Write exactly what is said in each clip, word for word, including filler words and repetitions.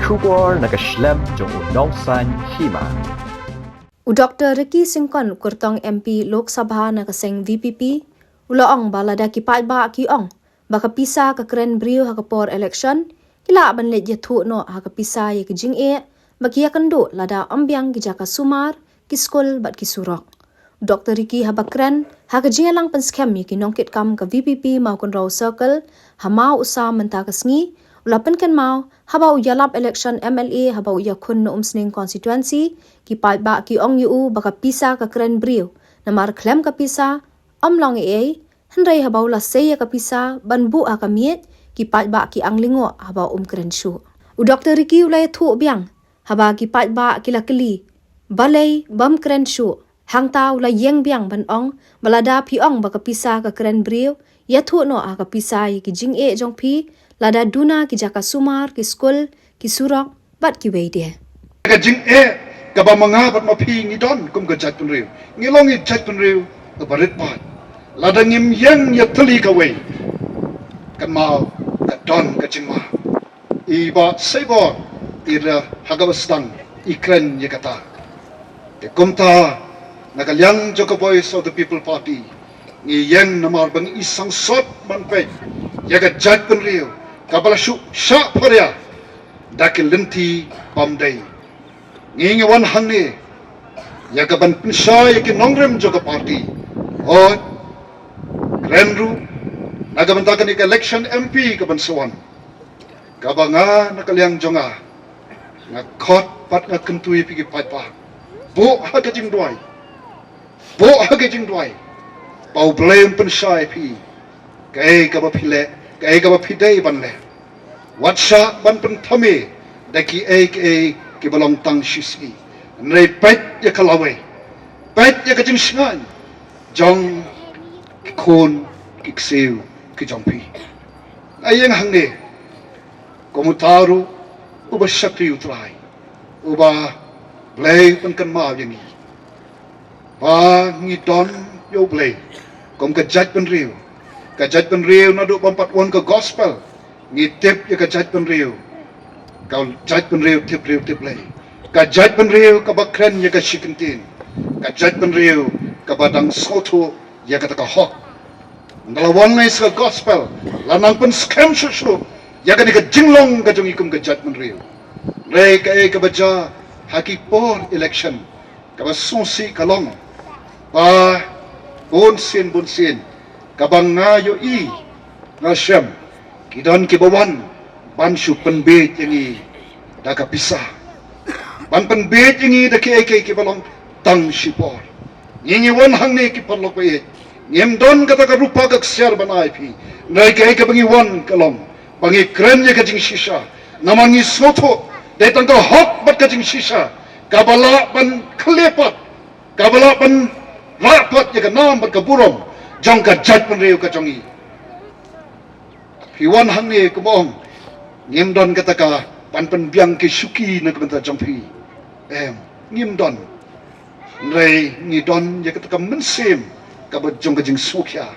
Khubor na ka shlem jong u Nongsaiñ Hima. U Doktor Ricky Syngkon, u kyrtong M P Lok Sabha na ka seng V P P, u la ong ba lada ki paidbah ki ong ba ka pisa ka kren briew ha ka por election, ki lah ban leit ïathuh noh ha ka pisa ïa ki jingeh ba ki ïakynduh lada ym biang ki jaka sumar, ki skul bad ki surok. U Doktor Ricky haba kren ha ka jingïalang pynskhem ïa ki nongkitkam ka V P P Mawkynrew Circle ha Mawusa mynta ka sngi, u la pynkynmaw haba u ïalap election M L A haba u ïakhun na Umsning constituency, ki paidbah ki ong ïa u ba ka pisa ka kren briew, namar khlem ka pisa ym long ei ei, hynrei haba u la sei ïa ka pisa ban buh ha ka miej, ki paidbah ki ang lyngngoh haba um kren shuh. U Doktor Ricky u la ïathuh biang haba ki paidbah ki la kylli balei bym kren shuh. Hangta u la ïeng biang ban ong ba lada phi ong ba ka pisa ka kren briew, ïathuh noh ha ka pisa ïa ki jingeh jong phi, lada duna ki jaka sumar, ki skul, ki surok bad kiwei de. Ka jingeh kaba ma nga bad ma phi ngi don kum ka jaitbynriew, ngi long i jaitbynriew kaba rit paid. Lada ngim ïeng ïatylli kawei, kan mut ka don ka jingma. I Bah Seibor i ra ha kaba sdang i kren ïa kata. Te kumta, na ka liang jong ka Voice of the People Party, ngi ïeng namar ba ngi i sangsot ban peit ïa ka jaitbynriew kaba la shu shah pharia da ki lynti bym dei. Ngi ngi wan hangne ïa ka ban pynshai ïa ki nongrim jong ka party. Hooid, kren ruh na ka bynta kane ka election M P ka ban sa wan, kaba nga na ka liang jong nga, nga khot bad nga kyntu ïa phi ki paidbah, buh ha ka jingduwai, buh ha ka jingduwai ba U Blei un pynshai ïa phi kaei kaba phi leh, kaei kaba phi dei ban leh. Wat shah ban pynthame da kiei kiei kiba long tang shisha. Hynrei peit ïa ka lawei, peit ïa ka jingshngaiñ jong ki khun ki ksiew ki jong phi. Nga ïeng hangne kum uta ruh uba shakri U Trai, uba Blei pynkynmaw ïa ngi ba ngi don ïa U Blei kum ka jaitbynriew. Ka jaitbynriew naduh bym pat wan ka gospel, ngi tip ïa ka jaitbynriew, ka jaitbynriew tip briew tip Blei, ka jaitbynriew kaba kren ïa ka shi kyntien, ka jaitbynriew kaba dang sngewthuh ïa kata ka hok. Ynda la wan ngi sa gospel, la nang pynskhem shuh shuh ïa kane ka jinglong ka jong i kum ka jaitbynriew. Hynrei kaei kaba jia ha ki por election, kaba sngewsih ka long ba bun sien bun sien kaba nga ïohi, nga shem, ki don kiba wan ban shu pynbiej ïa ngi da ka pisa, ban pynbiej ïa ngi da kiei kiei kiba long tang shipor. Ngi ngi wan hangne ki paralok ba ïeit, ngim don kata ka rupa ka ksiar ban ai phi. Hynrei kaei kaba ngi wan ka long ba ngi kren ïa ka jingshisha, namar ngi sngewthuh dei tang ka hok bad ka jingshisha kaba lah ban khleh pat, kaba lah ban rah pat ïa ka nam bad ka burom jong ka jaitbynriew ka jong ngi. Phi wan hangne kumba ong, ngim don kata ka ban pynbiang ki shuki na ka bynta jong phi. Em, ngim don. Hynrei ngi don ïa kata ka mynsiem kaba jong ka jingsngewkhia,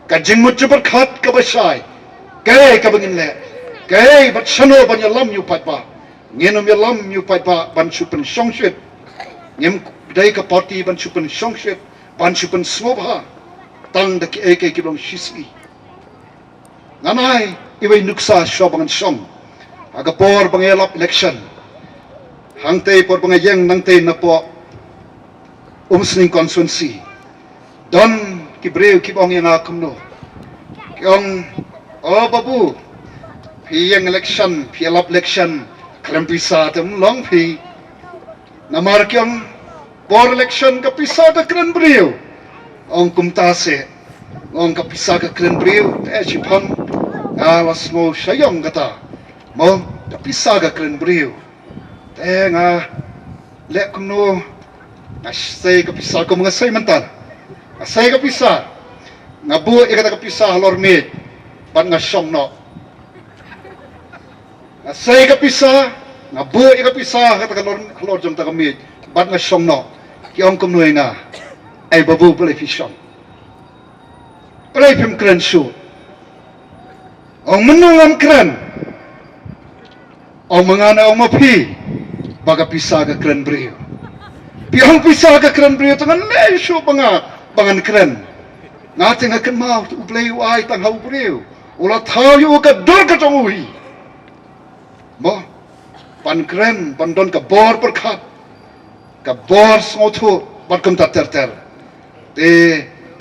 ka jingmut jingpyrkhat kaba shai. Kaei kaba ngin leh, kaei bad shano ban ïalam ïa u paidbah. Ngin ym ïalam ïa u paidbah ban shu pynshongshit. Ngim dei ka party ban shu pynshongshit, ban shu pynsngewbha tang da kiei kiei kiba long shisha. Ngan ai iwei i nuksa shuwa ba ngan shong. Ha ka por ba nga ïalap election, hangtei por ba nga ïeng nangtei napoh Umsning constituency, don ki briew kiba ong ïa nga kumno, ki ong, "O babu, phi ïeng election, phi ïalap election, khlem pisa te ym long phi." Namar ki ong, "Por election ka pisa ka kren briew." Ong kumta se, ong ka pisa ka kren briew, te shiphang nga la sngew shaiong kata. Mo, ka pisa ka kren briew. Te nga leh kumno, nga sei ka pisa kum nga sei mynta. Nga sei ka pisa, nga buh ïa kata ka pisa halor miej bad nga shong noh. Nga sei ka pisa, nga buh ïa ka pisa ha kata ka lor, halor jong kata ka miej bad nga shong noh. Ki ong kumno ïa nga, "Ai babu, balei phi shong? Balei phim kren shuh?" Ong, "Mynno ngam kren?" Ong ma nga ne ong ma phi ba ka pisa ka kren briew? Phi ong pisa ka kren briew, te ngan leh shuh ba nga, ba ngan kren. Nga te nga kynmaw U Blei u ai tang ha u briew, u la thaw ïa u ka dur ka jong u hi. Mo, ban kren, ban don ka bor pyrkhat, ka bor sngewthuh, bad kumta ter ter. Te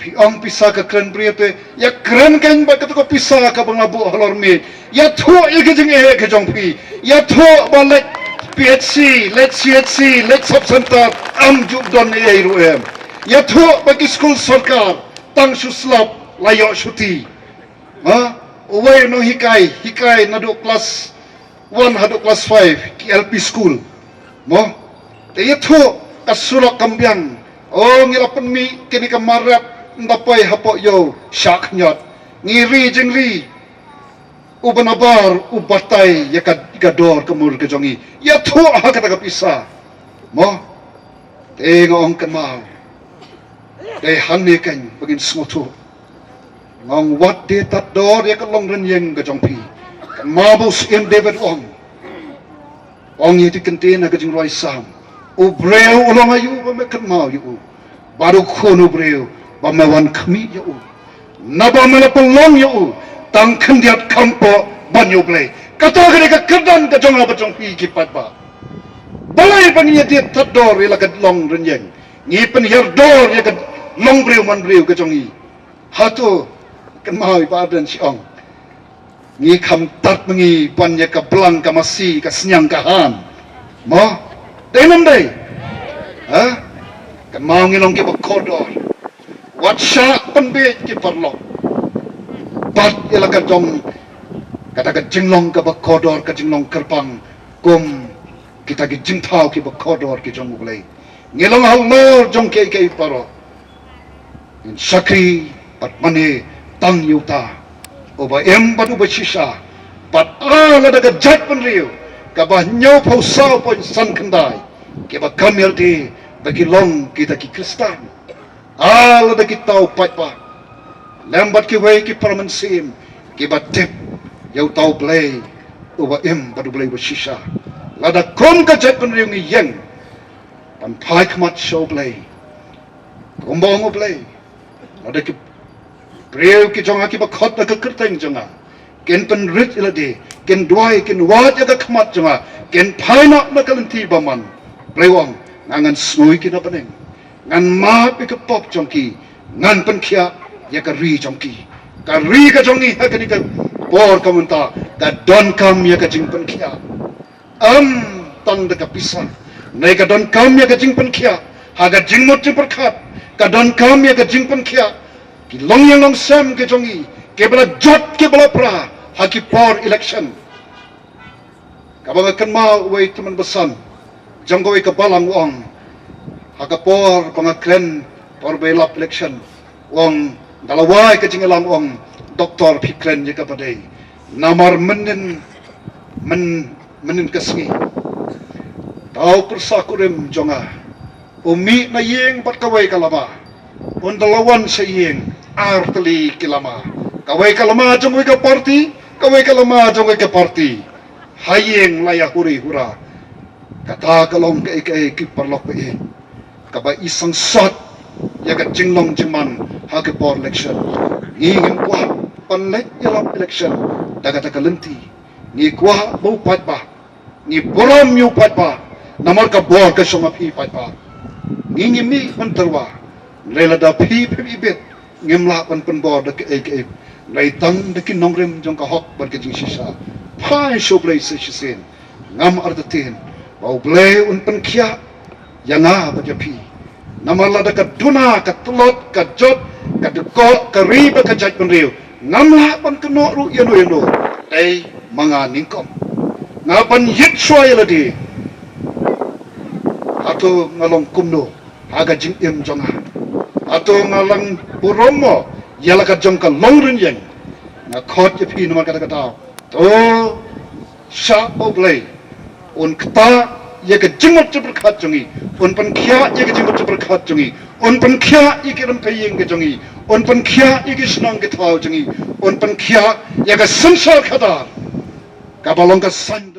phi ong pisa ka kren briew, te ïa kren kein bad kata ka pisa kaba nga buh halor miej. Ïathuh ïa ka jingeh ka jong phi. Ïathuh ba leit P H C, leit C H C, leit sub center, ym ju don ei ei ruh em. Ïathuh ba ki skul sorkar tang shu slap la ïoh shuti. Ha? Uwei u nonghikai, hikai naduh klas one haduh klas five, ki L P school. Mo? Te ïathuh ka surok kam biang. O, ngi la pynmih kine ki mar rep, ynda poi hapoh ïew shah khñiot. Ngi ri jingri, uba nabar u batai ïa ka, ka dor ka mur ka jong ngi. Ïathuh ha kata ka pisa. Mo? Te nga ong kynmaw, dei hangne kein ba ngin sngewthuh. Nga ong wat de tad dor ïa ka long rynïeng ka jong phi. Kynmaw ba u Syiem David u ong, ong ïa ki kyntien ha ka jingrwai Salm, u briew u long aïu ba me kynmaw ïa u, bad u khun u briew ba me wan khmih ïa u? Naba me la pynlong ïa u tang khyndiat kham poh ban ïa U Blei. Kata ka dei ka kyrdan ka jong nga bad jong phi ki paidbah. Balei ba ngi ïa de tad dor ïa la ka long rynïeng, ngi pynhiar dor ïa ka long briew man briew ka jong ngi? Hato, kynmaw i Bah Ardent shi ong, ngi kham tad ma ngi ban ïa ka blang ka masi ka sniang ka han? Mo? Dei nam dei? Ha? Kynmaw ngi long kiba kordor. Wat shah pynbiej ki paralok. Bad ïa la ka jong kata ka jinglong kaba kordor, ka jinglong kyrpang kum kita ki jingthaw kiba kordor ki jong U Blei. Ngi long halor jong kiei kiei baroh. Ngin shakri bad mane tang ïa uta uba im bad uba shisha, bad ah lada ka jaitbynriew kaba hynñiewphew saw point san khyndai kiba kam ïalade ba ki long kita ki Khristan. Ah lada kita u paidbah lem bad kiwei ki para mynsiem kiba tip ïa uta U Blei uba im bad U Blei uba shisha, lada kum ka jaitbynriew ngi ïeng ban phai khmat sha U Blei, kumba ong U Blei, lada ki briew ki jong nga kiba khot da ka kyrteng jong nga kin pynrit ïalade, kin duwai, kin wad ïa ka khmat jong nga, kin phai noh na ka lynti bymman, Blei u ong, nga ngan sngew ïa ki na bneng, ngan map ïa ka pop jong ki, ngan pynkhiah ïa ka ri jong ki. Ka ri ka jong ngi ha kane ka por ka mynta ka donkam ïa ka jingpynkhiah. Ym tang da ka pisa. Hynrei ka donkam ïa ka jingpynkhiah ha ka jingmut jingpyrkhat. Ka donkam ïa ka jingpynkhiah ki longïing longsem ki jong ngi kiba la jot kiba la pra ha ki por election. Kaba nga kynmaw uwei u tymmen basan jong kawei ka balang u ong, ha ka por ba nga kren por ba ïalap election, u ong, da la wai ka jingïalang, u ong, Doktor, phi kren ïa kaba dei. Namar mynnin, myn, mynnin ka sngi, uta u pyrsa kurim jong nga u mih na ïing bad kawei ka lama. Un da la wan sha ïing ar tylli ki lama. Kawei ka lama jong kawei ka party, kawei ka lama jong kawei ka party. Ha ïing la ïa huri hura. Kata ka long kaei kaei ki paralok baieit, kaba i sangsot ïa ka jinglong jingman ha ka por election. Ngi ngim kwah ban leit ïalap election da kata ka lynti. Ngi kwah ba u paidbah, ngi burom ïa u paidbah, namar ka bor ka shong ha phi paidbah. Ngi ngim mih ban tyrwa. Hynrei lada phi phim ibit, ngim lah ban pynbor da kaei kaei, hynrei tang da ki nongrim jong ka hok bad ka jingshisha. Phai sha U Blei sa shisien. Ngam artatien ba U Blei un pynkhiah ïa nga bad ïa phi. Namar lada ka duna, ka tlot, ka jot, ka dkoh, ka ri bad ka jaitbynriew, ngam lah ban kynnoh ruh ïano ïano. Dei ma nga nyngkong. Nga ban ïit shuwa ïa lade. Hato nga long kumno ha ka jingim jong nga? Hato nga long burom mo ïa la ka jong ka long rynïeng? Nga khot ïa phi namar kata ka daw. To shah ba U Blei un ktah ïa ka jingmut jingpyrkhat jong ngi, un pynkhiah ïa ka jingmut jingpyrkhat jong ngi, un pynkhiah ïa ki rympei ïing ka jong ngi, un pynkhiah ïa ki shnong ki thaw jong ngi, un pynkhiah ïa ka synshar khadar kaba long ka saiñ